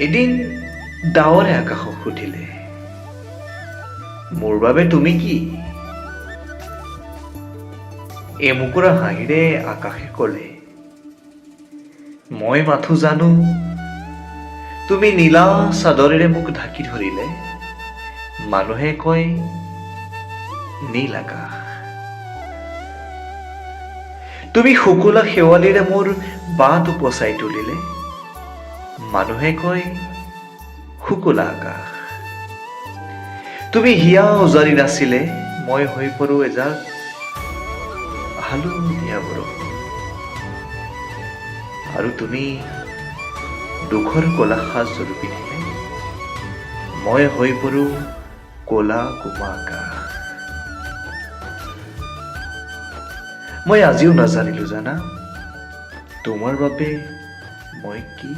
এদিন ডাৱৰে আকাশক সুধিলে, মোৰ বাবে তুমি কি? এমুকুৰা হাঁহিৰে আকাশে ক'লে, মই মাথো জানো তুমি নীলা চাদৰেৰে মোক ঢাকি ধৰিলে মানুহে কয় নীল আকাশ। তুমি শুকুলা শেৱালিৰে মোৰ বাট উপচাই তুলিলে মানুহে কয় শুকুলা আকাশ। তুমি হিয়া উজাৰি নাছিলে মই হৈ পৰো এজাক হালধীয়া বৰষুণ। আৰু তুমি দুখৰ ক'লা সাজযোৰ পিন্ধিলে মই হৈ পৰো ক'লা গোমা আকাশ। মই আজিও নাজানিলো জানা, তোমাৰ বাবে মই কি।